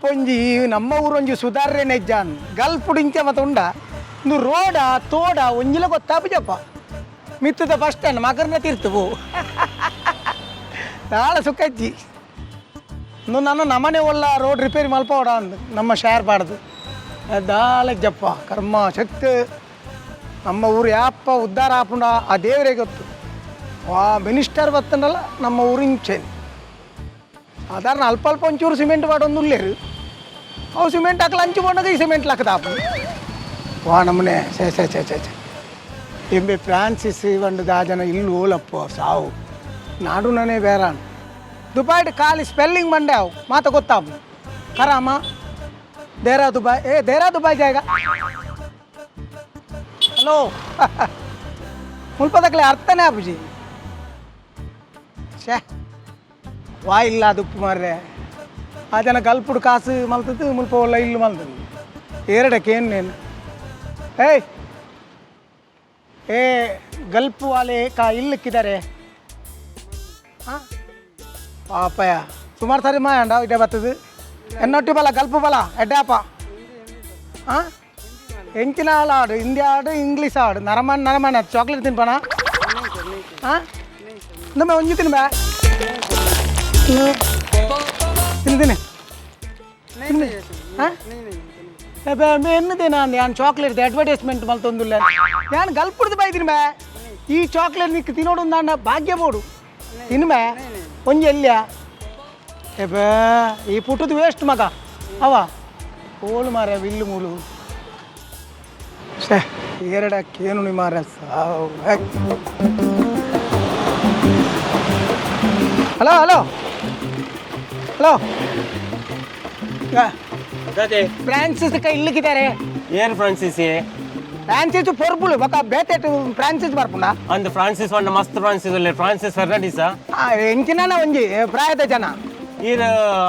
ಅಲ್ಪೊಂಜಿ ನಮ್ಮ ಊರೊಂಜಿ ಸುಧಾರಣೆ ನೆಜ್ಜಾನ್ ಗಲ್ಪುಡು ಇಂಚ ಮತ್ತ ಉಂಡ ಇಂದು ರೋಡ ತೋಡ ಒಂಜಿಲ ಗೊತ್ತಾಪುಜಪ್ಪ ಮಿತ್ತದ ಬಸ್ ಸ್ಟ್ಯಾಂಡ್ ಮಗರ್ನ ತೀರ್ತು ನಾಳೆ ಸುಖಜ್ಜಿ ಇಂದು ನಾನು ನಮ್ಮನೆ ಒಳ್ಳ ರೋಡ್ ರಿಪೇರಿ ಮಲ್ಪೋಡ ಅಂದು ನಮ್ಮ ಶೇರ್ ಪಾಡ್ದು ದಾಳ ಜಪ್ಪ ಕರ್ಮ ಶಕ್ತಿ ನಮ್ಮ ಊರು ಯಾಪ್ಪ ಉದ್ಧಾರ ಆಪುಂಡ ಆ ದೇವರೇ ಗೊತ್ತು. ವಾ ಮಿನಿಸ್ಟರ್ ಬತ್ತಂಡಲ್ಲ ನಮ್ಮ ಊರು ಇಂಚೇನೆ ಸಾಧಾರಣ ಅಲ್ಪ ಅಲ್ಪ ಒಂಚೂರು ಸಿಮೆಂಟ್ ಪಾಡೊಂದು ಉಲ್ಲೇರು ಅವು ಸಿಮೆಂಟ್ ಹಾಕಲು ಅಂಚು ಪೋಂಡಾಗ ಈ ಸಿಮೆಂಟ್ ಲಾಕದಾಪು ವಾ ನಮ್ಮನೆ ಸೇ ಸೇ ಸೇ ಸೇ ಸೇ ಎಂಬೆ ಫ್ರಾನ್ಸಿಸ್ ಒಂದು ದಾಜನ ಇಲ್ಲು ಓಲಪ್ಪ ಸಾವು ನಾಡುನನೇ ಬೇರಾನ್ ದುಬಾಯ್ಡ್ ಖಾಲಿ ಸ್ಪೆಲ್ಲಿಂಗ್ ಮಂಡೆ ಅವು ಮಾತ ಗೊತ್ತಾಪು ಕರಾಮ ದೇರಾ ದುಬಾಯ್ ಏ ದೇರಾ ದುಬಾಯ್ ಜಾಗ ಹಲೋ ಮುಲ್ಪದಕ್ಲೆ ಅರ್ಥನೇ ಆಪುಜಿ ಛೇ ವಾ ಇಲ್ಲ ಅದು ಮಾರ್ರೆ ಆ ಜನ ಗಲ್ಪುಡು ಕಾಸು ಮಲ್ತದ್ದು ಮುಲ್ಪ ಒಳ್ಳ ಇಲ್ಲು ಮಲ್ತದ್ದು ಏರಡಕ್ಕೆ ಏನು ನೇನು ಏಯ್ ಏ ಗಲ್ಪು ವಾಲೆ ಕಾ ಇಲ್ಲಕ್ಕಿದ್ದಾರೆ ಹಾಂ ಪಾಪಯ ಸುಮಾರು ಸಾರಿ ಮಾಯಂಡ ಇಡ್ಡೆ ಬರ್ತದೆ ಎನ್ನೊಟ್ಟಿ ಬಲ ಗಲ್ಪು ಬಲ ಎಡ್ಡಾಪ ಹಾಂ ಎಂಚಿನ ಆಡು ಹಿಂದಿ ಆಡು ಇಂಗ್ಲೀಷ್ ಆಡು ನರಮನ್ ನರಮನ್ ಚಾಕ್ಲೇಟ್ ತಿನ್ಪಣ ಹಾಂ ನಮ್ಮ ಒಂಜಿ ತಿನ್ಬಾ ತಿನ್ನು ತಿನ್ನು नहीं चाहिए सर। ಹಾಂ नहीं नहीं नहीं। ಎನ್ನದೇ ನಾನು ಯಾನ್ ಚಾಕ್ಲೇಟ್ ಅಡ್ವರ್ಟೈಸ್ಮೆಂಟ್ ಮಲ್ತೊಂದುಲ್ಲ ಯಾನ್ ಗಲ್ಪುಡ್ದು ಬೈದಿನ ಬೇ ಈ ಚಾಕ್ಲೇಟ್ ನಿಕ್ ತಿನ್ನೋಡು ಅಂದ ಭಾಗ್ಯ ಬೋಡು ತಿನ್ಬೆ ಒಂಜಿ ಎಲ್ಲಿಯ ಏಬೇ ಈ ಪುಟ್ಟದ ವೇಸ್ಟ್ ಮಗ ಅವ ಓಳು ಮಾರ ವಿಲ್ಲು ಮೂಲು ಛೇ ಎರಡಕ್ಕೆ ಏನು ನಿ ಮಾರ ಸಾವು. Hello hello hello Francis ಕ ಇಲ್ಲಿಕ್ಕಿದ್ದಾರೆ ಏರ್ ಫ್ರಾನ್ಸಿಸ್ ಫ್ರಾನ್ಸಿಸ್ ಪೊರ್ಬುಲು ಬೊಕ ಬೇತೆಟ್ ಫ್ರಾನ್ಸಿಸ್ ಬರ್ಪುಂಡ ಅಂದ್ ಫ್ರಾನ್ಸಿಸ್ ಒಂಡ ಮಸ್ತ್ ಫ್ರಾನ್ಸಿಸ್ ಉಲ್ಲೆ ಫ್ರಾನ್ಸಿಸ್ ಫೆರ್ನಾಂಡಿಸ್. ಎಂಚಿನ ಒಂಜಿ ಪ್ರಾಯದ ಜನ. ಈರ್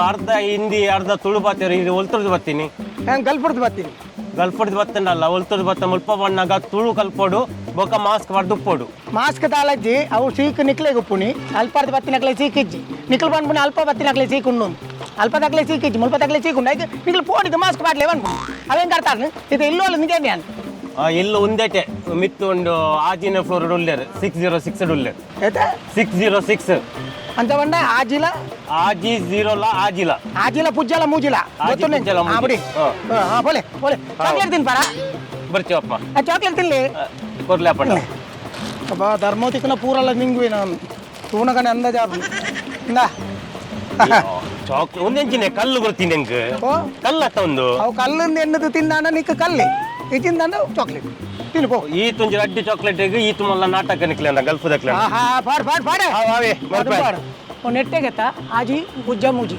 ಅರ್ಧ ಹಿಂದಿ ಅರ್ಧ ತುಳು ಬಾತೇರು ಇದು ಒಲ್ತುರ್ದು ಬತ್ತೀನಿ. ನಾನು ಗಲ್ಪುರ್ದು ಬರ್ತೀನಿ. ಗಲ್ಫುಡ್ದು ಬತ್ತಂಡಲ್ಲ ಒಲ್ತುರ್ದು ಬತ್ತ ಮುಲ್ಪ ಬಣ್ಣಗ ತುಳು ಕಲ್ಪೋಡು ಬೊಕ ಮಾಸ್ಕ್ ಪಡ್ದು ಉಪ್ಪೋಡು. ಮಾಸ್ಕ್ ತಾಲಜ್ಜಿ ಅವು ಸೀಕ್ ನಿಕ್ಲೆಗ್ ಉಪ್ಪುನಿ ಅಲ್ಪರ್ದು ಬತ್ತಿನಕ್ಲೆ ಸೀಕ್ ಇಜ್ಜಿ ನಿಕ್ಲು ಪನ್ಪುನಿ ಅಲ್ಪ ಬತ್ತಿನಕ್ಲೆ ಸೀಕ್ ಉಂಡು ಅಲ್ಪ ತಕ್ಲೆ ಸೀಕ್ ಇಜ್ಜಿ ಮುಲ್ಪ ತಕ್ಲೆ ಸೀಕ್ ಉಂಡು ಐಕ್ ನಿಕ್ಲು ಪೋಡಿದ್ದು ಮಾಸ್ಕ್ ಪಾಡ್ಲೆ ಪನ್ಪುನಿ ಅವೇನ್ ಕರ್ತಾರ್ನು ಇದು ಇಲ್ಲೋಲು ನಿಗೇನೆ ಅನ್. ಎಲ್ಲು ಒಂದೇಟೆ ಮಿತ್ತು ಉಂಡು ಆಜಿನ ಫ್ಲೋರ್ ಉಲ್ಲೇರು 606 ಉಲ್ಲೇರು. ಏತ? 606. ಅಂತ ಬಂಡ ಆಜಿಲ. ಆಜಿ ಜೀರೋಲ ಆಜಿಲ. ಆಜಿಲ ಪುಜ್ಜಲ ಮೂಜಿಲ. ಆಜಿ ಗೊತ್ತುಂಡು ಪುಜ್ಜಲ ಮೂಜಿಲ. ಹಾ, ಬಿಡಿ. ಹಾ. ಹಾ, ಬೋಲೆ ಬೋಲೆ ಚಾಕ್ಲೇಟ್ ತಿನ್ಪಾರ? ಬರ್ತೀವಪ್ಪ. ಚಾಕ್ಲೇಟ್ ತಿನ್ಲಿ. ಕೊರ್ಲೆ ಅಪ್ಪಣ್ಣ. ಅಬ್ಬಾ ಧರ್ಮೋತಿಕ್ಕನ ಪೂರಲ್ಲ ನಿಂಗುವೆ ನಾನು ತೂನಗನೆ ಅಂದಾಜಾಪು ಇಂದಾ. ಚಾಕ್ ಒಂದೆಂಚಿನ ಕಲ್ಲು ಕೊಡ್ತೀನಿ ಎಂಕ್. ಓ. ಕಲ್ಲತ್ತ ಒಂದು. ಅವು ಕಲ್ಲಿಂದ ಎಣ್ಣದು ತಿಂದಾನ ನಿಕ್ಕ ಕಲ್ಲಿ ಈ ತಿಂದಾನ ಚಾಕ್ಲೇಟ್ ತಿನ್ನು ಪೋ. ಈ ತುಂಜಿ ಅಡ್ಡಿ ಚಾಕ್ಲೇಟ್ ಈ ತುಮಲ್ಲ ನಾಟಕ ನಿಕ್ಲೆ ಗಲ್ಫ್ ದಕ್ಲೆ. ಆಹಾ ಪಾಡ್ ಪಾಡ್ ಪಾಡ. ಆವೆ, ಅದು ಮಲ್ಪೆ. ಪಾಡು. ಓ ನೆಟ್ಟೆಗೆತ್ತ ಆಜಿ ಗುಜ್ಜ ಮೂಜಿ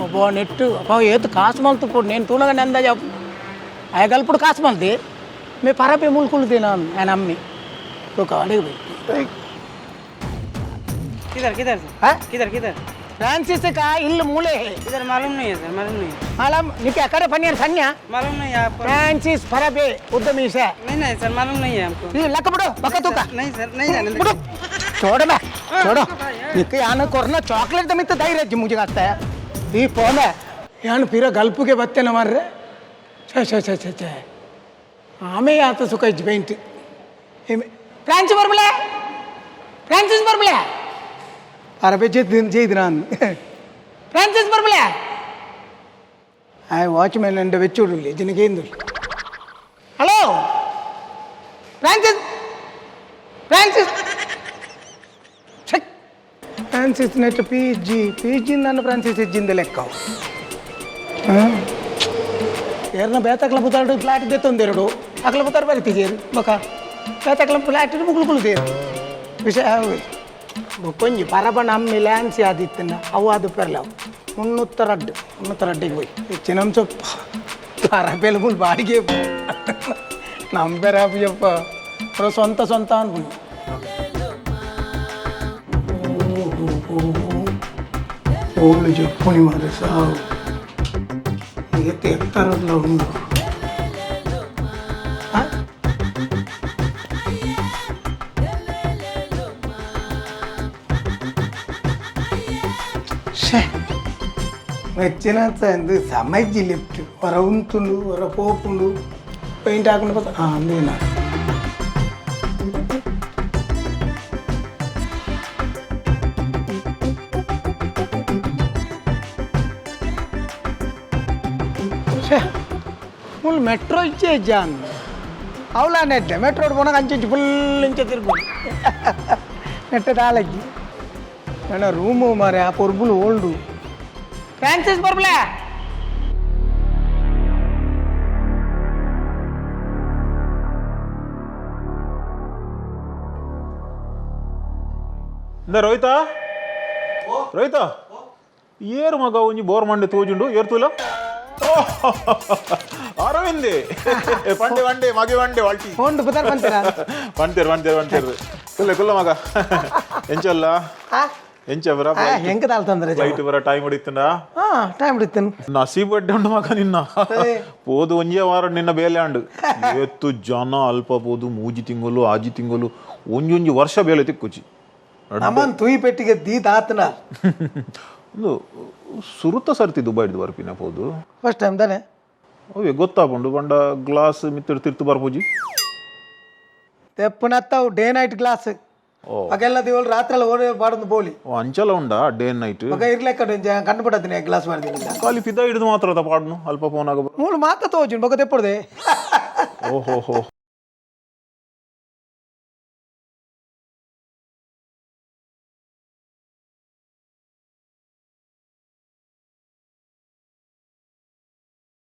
ಒಬ್ಬ ನೆಟ್ಟು ಅಪ್ಪ ಏತು ಕಾಸು ಮಲ್ತು ಪೋಡು నేను ತೂನಗನೆ ಅಂದಾಜಾಪು ಆಯ ಗಲ್ಪುಡು ಕಾಸು ಮಲ್ತಿ ಮೇ ಪರಪೆ ಮುಲ್ಕುಲ್ದೆ ನಾನು ఆయన ಅಮ್ಮಿ ತೂಕ ಅಡಿಗೆ పోయి. किधर किधर सर? हाँ? किधर किधर? फ्रांसिस का इल्ल मूले है। इधर मालूम नहीं है सर, मालूम नहीं है। मालूम निके अकड़े पनियर सन्या। मालूम नहीं है आपको। फ्रांसिस फरबे उद्यमी से। नहीं नहीं सर, मालूम नहीं है हमको। ये लक बिडो बक तूका। नहीं सर, नहीं जाने। ಬಿಡು చూడమే చూడు ನಿಕ್ಕ ಯಾನು ಕೊರ್ನ ಚಾಕ್ಲೇಟ್ ಮಿತ್ತ ಧೈರ್ಯ ಮುಜಿಗಾಗ್ತ ಈ ಫೋನೆ ಯಾನು ಪಿರ ಗಲ್ಪುಗೆ ಬತ್ತೇನ ಮಾರ್ರೆ ಛೇ ಛೇ ಛೇ ಛೇ ಛೇ ಆಮೆ ಆತ ಸುಖ ಇಜ್ಜಿ ಪೇಂಟ್ ಫ್ರಾನ್ಸ್ ಬರ್ಬಲೆ ಫ್ರಾನ್ಸಿಸ್ ಬರ್ಬಲೆ ಅರಬೆ ചെയ്ത് ನಾನು ಫ್ರಾನ್ಸಿಸ್ ಬರ್ಬಲೆ ಆ ವಾಚ್ಮ್ಯಾನ್ ಎಂಡ വെച്ചോടില്ലേ ഇതിനൊക്കെ ಹಲೋ ಫ್ರಾನ್ಸಿಸ್ ಫ್ರಾನ್ಸಿಸ್ ಛೆ ಫ್ರಾನ್ಸಿಸ್ ನೆಟ್ ಪಿ ಜಿ ಪಿ ಜಿ ನನ್ನ ಫ್ರಾನ್ಸಿಸ್ ಇಜ್ಜಿಂದ ಲೆಕ್ಕ ಏರ್ನ ಬೇತಕ್ಲ ಪುತಾಡು ಫ್ಲಾಟ್ ದೆತ್ತೊಂದೆರಡು ಅಕ್ಲ ಪುತಾರು ಬರಿತಿಜೇರು ಬೊಕ ಬೇತಕ್ಲ ಫ್ಲಾಟ್ ಮುಗುಳು ತೇರು ವಿಷಯ ಬೊಕ್ಕೊಂಜಿ ಪರಬಣ ಅಮ್ಮಿ ಲ್ಯಾನ್ಸಿ ಆದಿತ್ತನ್ನ ಅವು ಅದು ಪೆರ್ಲವು ಮುನ್ನೂತ್ತ ರಡ್ಡು ಮುನ್ನೂತ್ತ ರಡ್ಡಿಗೆ ಹೋಯ್ ಹೆಚ್ಚಿನ ಚೊಪ್ಪ ಪರಬೆಲ್ ಮುಲ್ ಬಾಡಿಗೆ ನಂಬೆರ ಯಪ್ಪ ಸ್ವಂತ ಸ್ವಂತ ಅನ್ಕೊಂಡು ఓళ్ళు చెప్పుని మరి సావు ఎత్త ఎత్తరంలో ఉండు. ఆ? శ్శే. ಮೆಚ್ಚಿನ ಸಮಜ್ಜಿ ಲಿಫ್ಟ್ ಹೊರ ಉಂತುಂಡು, ಹೊರ ಪೋಪುಂಡು, ಪೇಂಟ್ ಹಾಕೊಂಡು. ಹಾಂ, ಅಂದೇನ. ಮುಲ್ ಮೆಟ್ರೋ ಇಚ್ಚೆ ಜಾನ್ ಅವಳ ನೆಟ್ಟೆ ಮೆಟ್ರೋ ಪೋನಾಗ ಅಂಚಿಂಚು ಫುಲ್ ಇಂಚೆ ತಿರುಗು ನೆಟ್ಟೆ ದಾಲಜ್ಜಿ. ನನ್ನ ರೂಮು ಮಾರೆ, ಆ ಪೊರ್ಬುಲು ಓಲ್ಡು. ಫ್ರಾನ್ಸಿಸ್ ಪೊರ್ಬುಲೆ. ಇಂದ ರೋಹಿತ, ರೋಹಿತ, ಏರು ಮಗ? ಒಂಜಿ ಬೋರ್ ಮಂಡೆ ತೋಜುಂಡು, ಏರ್ ತೂಲ. ಅರವಿಂದೆ, ಪಂಡೆ వంಡೆ ಮಗೆ వంಡೆ ವಾಲ್ಟಿ. ಫೋನ್ ಪುದರ್ ಬಂತೀರಾ? వంటేరు వంటేరు వంటేರು. ಕುಲ್ಲ ಕುಲ್ಲ ಮಗ. ಎಂಚಲ್ಲ? ಎಂಚ ಬರ? ಹೆಂಗೆ ತಾಳ್ತಂದ್ರೆ? ಫ್ಲೈಟ್ ಬರ ಟೈಮ್ ಹೊಡಿತಂಡ. ಹಾ, ಟೈಮ್ ಹಿಡಿತೇನೆ. ನಸೀಬ್ ಅಡ್ಡೆ ಉಂಡು ಮಗ ನಿನ್ನ. ಪೋದು ಒಂಜೇ ವಾರ ನಿನ್ನ ಬೇಲೆ ಅಂಡು. ಏತ್ತು ಜನ ಅಲ್ಪ ಪೋದು 3 ತಿಂಗಳು, 6 ತಿಂಗಳು, ಒಂಜೊಂಜಿ ವರ್ಷ ಬೇಲೆ ತಿಕ್ಕುಚಿ. ನಮ್ಮನ್ ತುಯಿ ಪೆಟ್ಟಿಗೆ ದೀದಾತನ. ಒಂದು ಸುರುತ ಸರ್ತಿ ದುಬೈಡ್ದು ಬರ್ಪಿನ ಪೋದು. ಫಸ್ಟ್ ಟೈಮ್ ತಾನೆ? ಅವೇ ಗೊತ್ತಾಪುಂಡು ಪಂಡ ಗ್ಲಾಸ್ ಮಿತ್ತರ್ ತಿರ್ತು ಬರ್ಪುಜಿ. ತೆಪ್ಪುನತ್ತವು ಡೇ ನೈಟ್ ಗ್ಲಾಸ್. ಓ. ಪಗೆಲ್ಲ ದಿವಲ್ ರಾತ್ರಿ ಓಡಿ ಬಾಡೊಂದು ಬೋಲಿ. ಓ, ಅಂಚಲ ಉಂಡಾ ಡೇ ನೈಟ್? ಮಗ ಇರ್ಲೆಕ್ಕ ಕಣ್ಣು ಬಿಡತ್ತೀನಿ ಗ್ಲಾಸ್ ಮಾಡ್ತೀನಿ. ಖಾಲಿ ಪಿದ ಹಿಡಿದು ಮಾತ್ರ ಅದ ಪಾಡ್ನು ಅಲ್ಪ ಫೋನ್ ಆಗ. ಮೂಲು ಮಾತ ತೋಜುಂಡು ಬೊಕ ತೆಪ್ಪುಡ್ದೆ. ಓಹೋ ಹೋ.